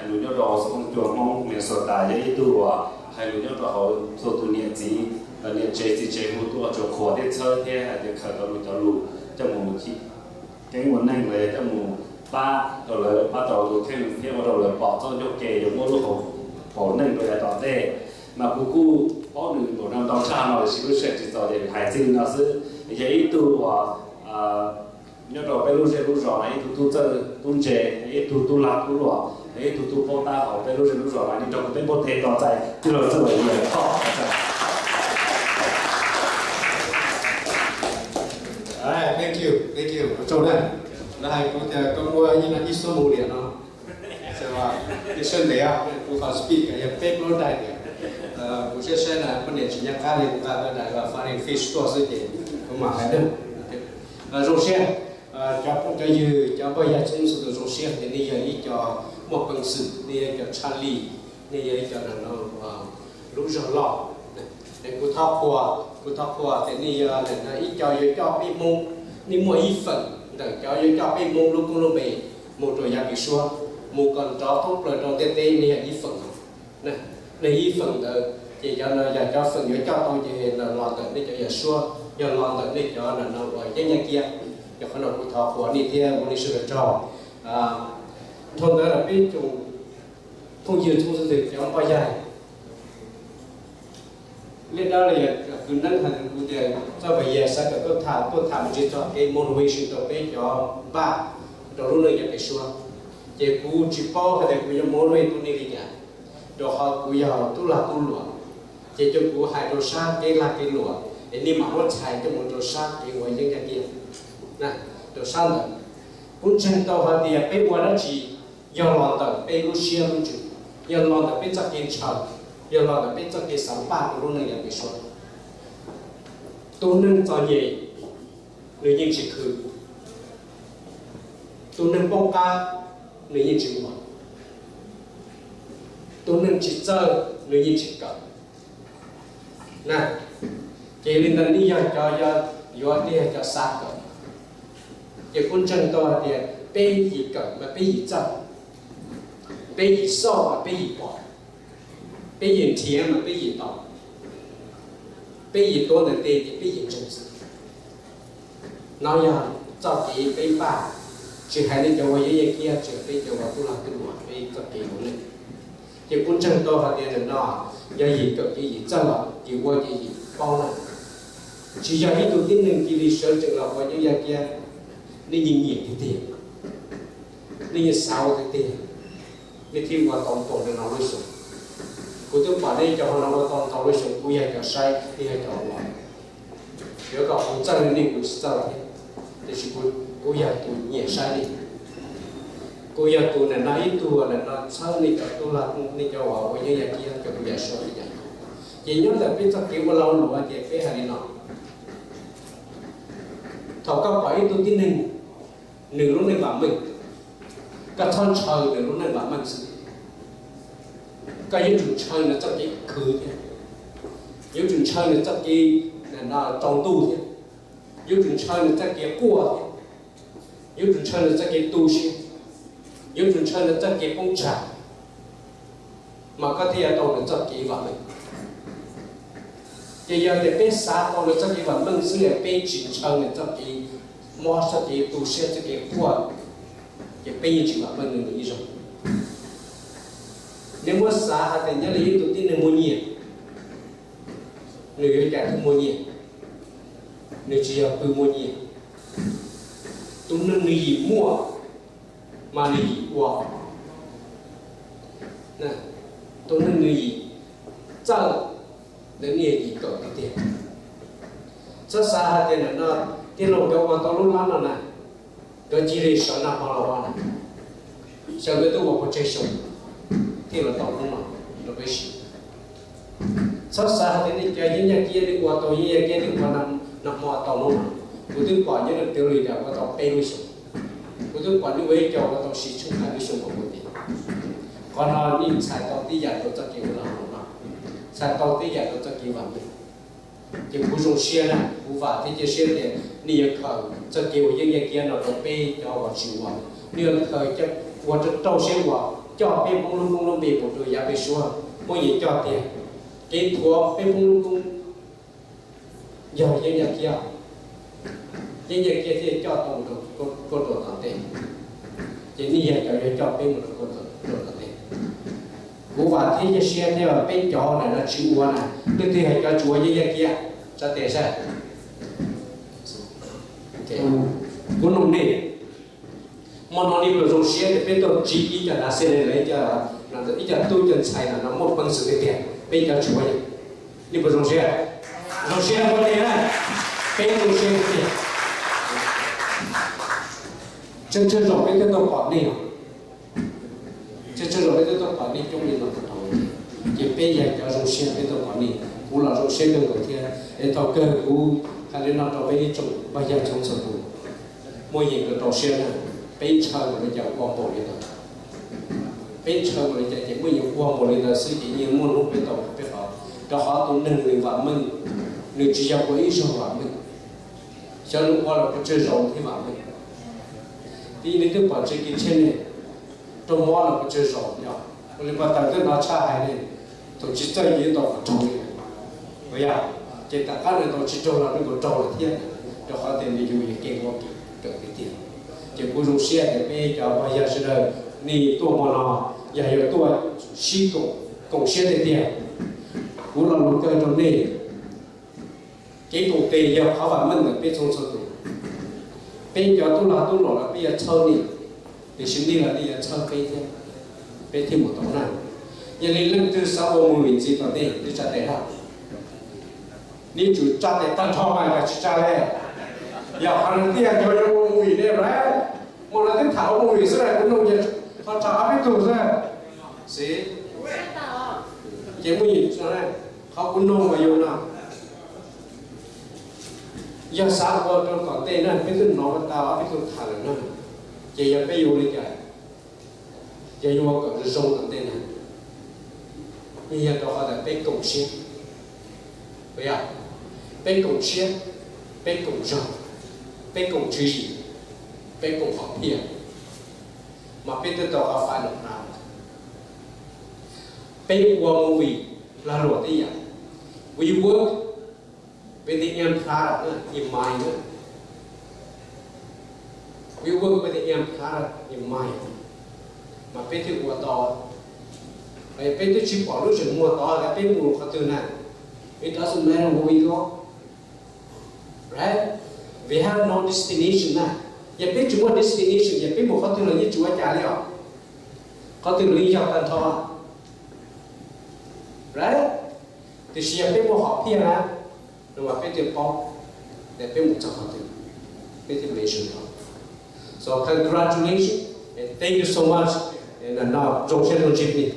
Hais lus nyob rau xov tooj cua Hmoob Minnesota, yog ib tug uas hais lus nyob rau hauv txhua tus niam txiv, niam tsev txiv tsev hu tuaj tsuas qhuas thiab txhawb thiab hais tias khaws tau lus cov lus coj mus keeb ua neej los yog coj mus pab rau lawv, pab tau tus kheej thiab ua rau lawv pom txoj ncauj ke yuav muaj lub hauv paus neej rau yav tom ntej. Mas kuv kuj paub nws npaum no ntau tshaj no lawm, tiam sis lub sij hawm tsis txaus ces hais txij li no xwb. Yog ib tug uas nyob rau peb lub zej lub zos no ib tug tub txawj tub ntse, ib tug tub lag tub luam, ib tug tub paub tab hauv peb lub zej lub zos no, nyob rau kuv peb npauj teg tos txais tij laug Txawj Vam Yia. Thank you, thank you, ua tsaug na. Lawv hais kuv tias koj muaj ib xuab moos diam no. Sawv ntev, kuv qhov speech yog peb plaub daim diam. Kuv saib saib na, poj niam tsis nco qab li, kuv nqa tau daim fighting fish tuaj xwb ces kuv mam hais na. Zoo siab, cov phooj cov ywg, cov npoj yag txhua tus, zoo siab tias nej yog ib co muaj peev xwm, nej yog ib co tshaj lij, nej yog ib co lub zog loj. Es kuv thov qhuas, kuv thov qhuas tias nej yog ib co yuav coj peb Hmoob, nej muaj ib feem ntawm cov yuav coj peb Hmoob lub koob lub npe mus rau yav pem suab, mus kom nrov thoob plaws rau ntiaj teb, nej yog ib feem. Nej ib feem ntawd ces cov no yog cov feem yuav coj tau ces los ntawm nej cov yawm suab, yog los ntawm nej cov no uas yeeb yaj kiab. Yog qhov no kuv thov qhuas nej thiab ua nej sawv daws tsaug. Dhau ntawd los peb tsoom phooj ywg txhua tus cov npoj yag, liaj dab los yog kwv neeb hais rau kuv tias Txawj Vam Yia xav kom tuaj tham, tuaj tham mus tsis txog kev motivation rau peb cov npaj rau lub neej yav pem suab. Ces kuv tsis paub hais tias kuv yuav motivate tau nej li cas, rau qhov kuv yog tub lag tub luam, ces cia kuv hais rau sab kev lag kev luam es nej mam muab txhais coj mus rau sab kev ua yeeb yaj kiab, rau sab ntawd. Kuv ntseeg tau hais tias peb ua dab tsi yog los ntawm peb lub siab lub ntsws, yog los ntawm peb txoj kev ntshaw, yog los ntawm peb txoj kev xav npaj rau lub neej yav pem suab. Tus neeg txom nyem nws yeej tsis khwv, tus neeg poob qab nws yeej tsis muaj, tus neeg tsis txawj nws yeej tsis kawm. Ces li ntawd nej yog cov, yuav nej yog cov xav kawm, ces kuv ntseeg tau hais tias peb yim kawm mas peb yim txawj, peb yim xauj mas peb yim pom, peb yim nrhiav mas peb yim tau, peb yim tuav ntawm tes ces peb yim ntseeg xwb. No yog txoj kev peb npaj, tsis hais nej cov ua yeeb yaj kiab, tsis hais peb cov ua tub lag tub luam, peb txoj kev ua neej. Ces kuv ntseeg tau hais tias nim no yog yim kawm ces yim txawj, yim ua ces yim paub na. Tsis yog ib tug tib neeg cia li sawv tsees los ua yeeb yaj kiab, nej yeej nyiam tiag tiag, nej yeej xav ua tiag tiag, nej thiaj ua tau ntau li no lub xyoo. Kuv twb pom nej cov no ua tau ntau lub xyoo, kuv yog cov saib, nej yog cov ua. Yuav kom kuv txawj li nej kuv tsis txawj thiab, tiam sis kuv yog tus nyiam saib nej. Kuv yog tus nim no ib tug nim no txhawb nej cov tub lag, nej cov uas ua yeeb yaj kiab, cov kuv yam suab li cas. Ces nyob ntawm peb txoj kev ua lag ua luam ces peb hais li no: thaum koj pom ib tug tib neeg nws lub neej vam meej, koj txhob ntshaw nws lub neej vam meej xwb. Koj yuav tsum ntshaw nws txoj kev khwv thiab, yuav tsum ntshaw nws txoj kev tsaus ntuj thiab, yuav tsum ntshaw nws txoj kev quaj thiab, yuav tsum ntshaw nws txoj kev tu siab, yuav tsum ntshaw nws txoj kev poob tsag, mas koj thiaj yuav tau nws txoj kev vam meej. Ces yog tias peb xav tau nws txoj kev vam meej xwb es peb tsis ntshaw nws txoj kev mob, txoj kev tu siab, txoj kev quaj, ces peb yeej tsis vam meej nws ib zaug. Nej muab xav hais tias nyob li ib tug tib neeg muaj nyiaj, nws yuav cas thiaj muaj nyiaj? Nws tsis yog pw muaj nyiaj. Tus neeg nws yim muaj mas nws yim ua. Tus neeg nws yim txawj, nws niaj yim kawm tiag tiag. Txhob xav hais tias nim no tij laug nkawd ua tau lub lab no na, nkawd cia li sawv nag hmo los ua na, xyov nkawd twb ua pes tsawg xyoo thiaj los tau lub no rau peb siv. Txhob xav hais tias nej cov yeeb yaj kiab nej ua tau, yeeb yaj kiab nej ua nag hmo tau lub no. Kuv twb pom nyob rau Twitter tias ua tau peb lub xyoo. Kuv twb pom nej ua ib co ua tau sis tsheej hais lub xyoo nkaus kuv tias, qhov no nej txhais tau tib yam rau txoj kev ua lag ua luam no, txhais tau tib yam rau txoj kev vam meej. Ces kuv zoo siab na, kuv vam thiab cia siab tias nej yuav khaws txoj kev ua yeeb yaj kiab no rau peb cov uas tsis ua, nej yuav khaws coj ua rau rau siab ua. coj peb Hmoob lub koob lub npe mus rau yav pem suab, muaj yeej coj tiag. Kev thuav peb Hmoob lub koob yog Yeeb Yaj Kiab. Yeeb Yaj Kiab thiaj coj tau mus rau kauj ruam tom ntej, ces nej yog cov yuav coj peb mus rau kauj ruam tom ntej. Kuv vam thiab cia siab thiab peb cov ntawm no tsis ua na, leej twg yog cov tsis ua Yeeb Yaj Kiab tsa tes saib. Kuv nug nej, hmo no nej puas zoo siab tias peb tuaj ntsib ib co nav xeb le lawv, ib co tub co ntxhais no muaj peev xwm tiag tiag, peb cov tsis ua, nej puas zoo siab? Zoo siab ua tiag na, peb zoo siab tiag. Tsawg tsawg zaus peb twb tuaj pom nej os, tsawg tsawg zaus peb twb tuaj pom nej coob li no tau, ces peb yog cov zoo siab peb tuaj pom nej. Kuv los zoo siab kawg nkaus thiab es thaum kawg kuv hais li no rau peb ib tsoom pog yawg txhua txhua tus, muaj yeej kawg rau siab na, peb ntshaw npaum li cas ua npaum li ntawd. Peb ntshaw npaum li cas ces muaj yeej ua npaum li ntawd xwb ces yeej muaj hnub peb tau peb qhov, rau qhov tus neeg nws vam meej, nws tsis yog ua ib zaug vam meej, xyov nws ua los pes tsawg zaus thiaj vam meej. Peb yeej twb pom tsev kis tsheb ne, raug mob los pes tsawg zaus yog ua li pog tawm twb hnov tshaj hais ne, thaum tsis txawj ces yeej tau kom raug li yog, ces tom qab ntawd tau tsis raug los nws kuj raug lawm thiab, rau qhov tias nws yus yog kev ua kawm tiag tiag. Ces kuv zoo siab tias peb cov pog yawg sawv daws nej tuaj hmo no yog yuav tuaj sib koom siab tiag tiag. Kuv lo lus kawg rau nej, kev koom tes yog qhov vam meej ntawm peb txhua txhua tus. Peb cov tub lag tub luam los peb yuav txhawb nej, tiam sis nej los nej yuav txhawb peb thiab, peb thiaj mus tau na. Yog li leej twg xav ua movie ntxiv tom ntej twb tsa tes hab, nej tsum tsa tes tag nrho mas yog tsis tsa le. Yog qhov no tiag cov yuav ua movie ne, hmo no twb tham ua movie xwb na, kuv nug ces qhov tsa ob peb tug xwb. Xwb, ces muaj yeej, qhov kuv nug mas yog no, yog xav ua rau tom ntej na peb twb hnov tau ob peb tug tham lawm na, ces yog peb yuav ua li cas, yog yuav ua kom zoo zoo tom ntej na, yeej yog rau qhov tias peb koom siab, peb koom siab, peb koom zog, peb koom tswv yim, peb koom qhov phiaj, mas peb twb tau qhov fais lawm na. Peb ua movie lag luam tej yam, we work with the empire in mind, we work with the empire in mind, mas peb thiaj ua tau. Peb twb tsis pom lub zeem muag tod tias peb mus qhov twg na, it doesn't matter where we go, right? We have no destination na. Yog peb tsis muaj destination ces peb mus qhov twg los yeej tsis ua cas li os. Qhov twg los yeej yog tag nrho, right? Tiam sis yog peb muaj hom phiaj na, no mas peb thiaj paub tias peb mus txog qhov twg, peb thiaj measure tau. So congratulations and thank you so much. No zoo siab zoo ntsib nej.